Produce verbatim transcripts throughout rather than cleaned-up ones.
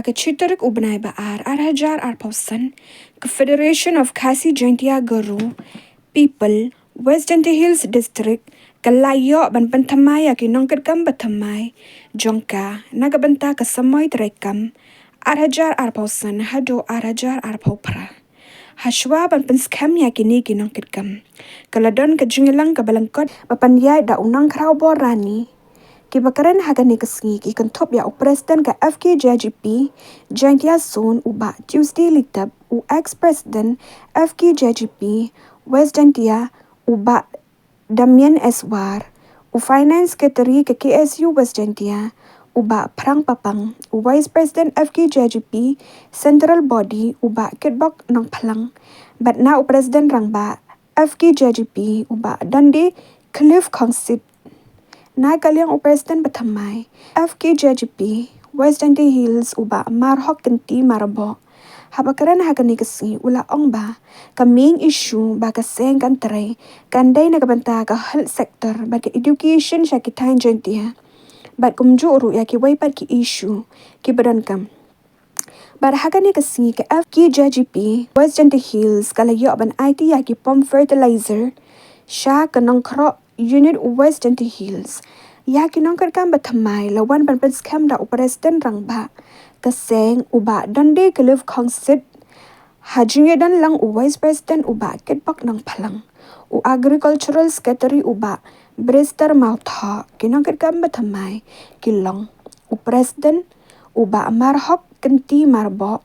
Ka shi tarik u bnai ba ar, ar hajar arphew san, ka Federation of Khasi Jaintia Garo People, West Jaintia Hills District, ka la ïoh ban pynthymmai ïa ki nongkitkam ba thymmai jong ka na ka bynta ka samoi treikam ar hajar arphew san haduh ar hajar arphew phra. Hashwa ban pynskhem ïa kine ki nongkitkam, ka la don ka jingïalang kaba lyngkot ba pynïaid da u Nangkhraw Borani. Kiba kren ha kane ka sngi ki kynthup ïa u President ka F K J G P Jaintia Zone u Bah Tuesday Litep, u ex President F K J G P West Jaintia u Bah Damian S War, u Finance Secretary ka K S U West Jaintia u Bah Phrang Papang, u Vice President F K J G P Central Body u Bah Kitbok Nongphlang, bad na u President Rangbah F K J G P u Bah Donde Cliff Khongsit. Na ka liang u President ba thymmai F K J G P West Jaintia Hills u Bah Marhok Kynti Marbok, haba kren ha kane ka sngi u la ong ba ka main issue ba ka seng kan trei kan dei na ka bynta ka health sector bad ka education sha ki thaiñ Jaintia, bad kumjuh ruh ïa kiwei pat ki issue kiba donkam. Bad ha kane ka sngi ka F K J G P West Jaintia Hills ka la ïoh ban aiti ïa ki pump fertilizer sha ka Nongkhroh Unit West Jaintia Hills. Ïa ki nongkitkam ba thymmai la wan ban pynskhem da u President Rangbah ka seng u Bah Donde Cliff Khongsit, ha jingïadon lang u Vice President u Bah Kitbok Nongphlang, u Agricultural Secretary u Bah Brister Mawthoh. Ki nongkitkam ba thymmai ki long u President u Bah Marhok Kynti Marbok,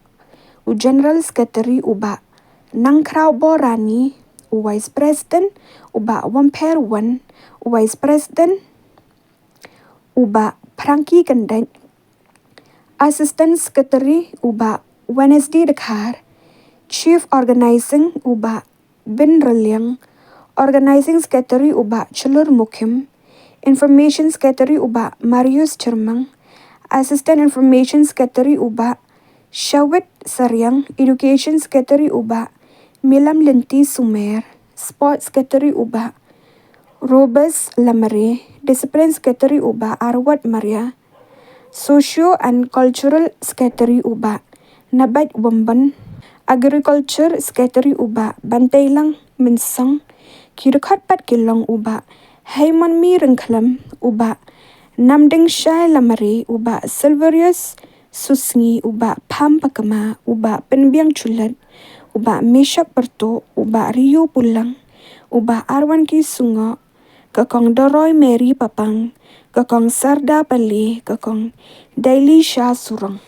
u General Secretary u Bah Nangkhraw Borani, u Vice President u Bah Wampher Wan, u Vice President u Bah Frankie Kyndait, Assistant Secretary u Bah Wednesday Dkhar, Chief Organizing u Bah Bin Raliang, Organizing Secretary u Bah Chlur Mukhim, Information Secretary u Bah Marius Chyrmang, Assistant Information Secretary u Bah Shawit Sariang, Education Secretary u Bah Milam Linti Sumer, Sports Secretary u Bah Robes Lamare, Discipline Secretary u Bah Arwat Maria, Socio and Cultural Secretary u Bah Nabat Wambon, Agriculture Secretary u Bah Banteilang Mynsong, ki dkhot pat ki long u Bah Heimonmi Ryngkhlem, u Bah Namdingshai Lamare, u Bah Silverius Susngi, u Bah Pham Pakma, u Bah Pynbiang Chulat, u Bah Meshak Pyrtuh, u Bah Rio Pulang, u Bah Arwanki Sungok, ka Kong Doroi Mary Papang, ka Kong Sarda Pale, ka Kong Daily Shah Surong.